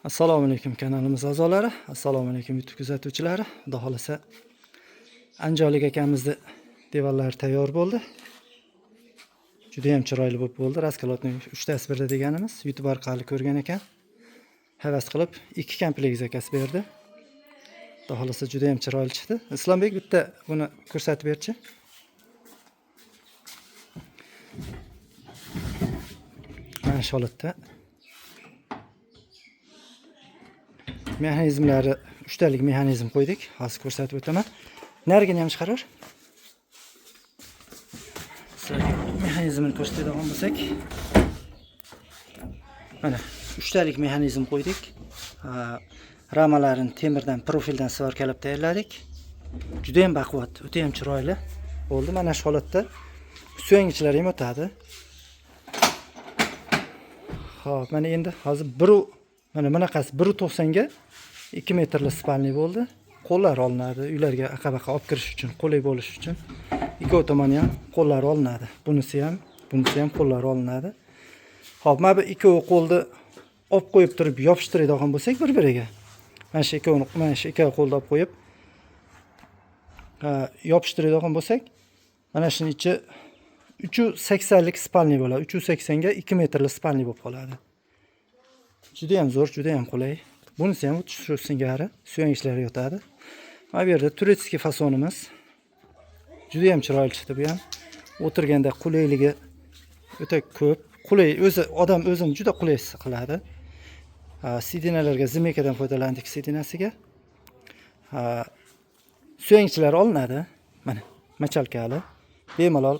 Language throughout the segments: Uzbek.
Assalomu alaykum kanalimiz a'zolari, assalomu alaykum YouTube kuzatuvchilari. Xudo xolasa Andijonlik akamizni divanlari tayyor bo'ldi. Juda ham chiroyli bo'lib bo'ldi. Расколотный 3 tasi birda deganimiz YouTube orqali ko'rgan ekan. Havas qilib 2 komplekt zakaz berdi. Xudo xolasa juda ham chiroyli chiqdi. Islombek, bitta buni ko'rsatib berchi. Mana shu holatda mexanizmlari, uchtalik mexanizm qo'ydik. Hozir ko'rsatib o'taman. Narigini ham chiqarar. Sizlarga mexanizmini ko'rsatadigan bo'lsak, mana uchtalik mexanizm qo'ydik. Ramalarini temirdan, profildan svarkalab tayyorladik. Juda ham baquvvat, o'ta ham chiroyli bo'ldi. Mana shu holatda suyangichlar ham o'tadi. Xo'p, mana endi hozir mana bunaqasi 1.90 ga 2 metrli spalniy bo'ldi. Qo'llar olinadi, uylarga aqa-baqa olib kirish uchun, qulay bo'lishi uchun. Ikkov tomoni ham qo'llari olinadi. Bunisi ham, bunisi ham qo'llari olinadi. Xo'p, mana bu ikkovi qo'lni olib qo'yib turib yopishtiradigan bo'lsak bir-biriga. Mana shu ikkovini, mana shu ikkovi qo'lni olib qo'yib yopishtiradigan bo'lsak, mana shuning ichi 3.80 lik spalniy bo'ladi. 3.80 ga 2 metrli spalniy bo'lib qoladi. Juda ham zo'r, juda ham qulay. Bunisi ham shu singari suyangichlar yotadi. Mana bu yerda турецкий fasonimiz. Juda ham chiroyli chiqdi bu ham. O'tirganda qulayligi o'ta ko'p. Qulay, o'zi odam o'zini juda qulay his qiladi. Сиденья larga змейка dan foydalandik сиденья siga. Suyangichlar olinadi. Mana мочалка li. Bemalol.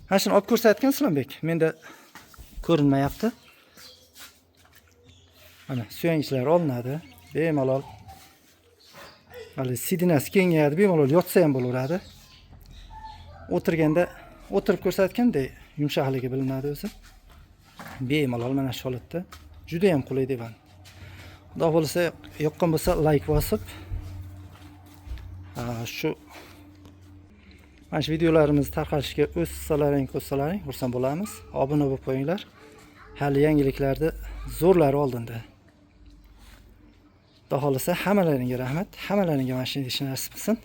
Mana shuni olib ko'rsatgan Islombek. Menda ko'rinmayapti. Mana suyangichlar olinadi. Bemalol. Hali сиденья si kengayadi, bemalol yotsa ham bo'laveradi. O'tirganda o'tirib ko'rsatganday yumshoqligi bilinadi o'zi. Bemalol mana shu holatda juda ham qulay divan. Xudo xohlasa, yoqqan bo'lsa layk bosib, shu mana shu videolarimiz tarqalishiga o'z hissalaring qo'shsalaring xursand bo'lamiz. Obuna bo'lib qo'yinglar. Hali yangiliklarni zo'rlari oldinda. Xudo xohlasa hammalaringga rahmat. Hammalaringga mana shu ishni nasib qilsin.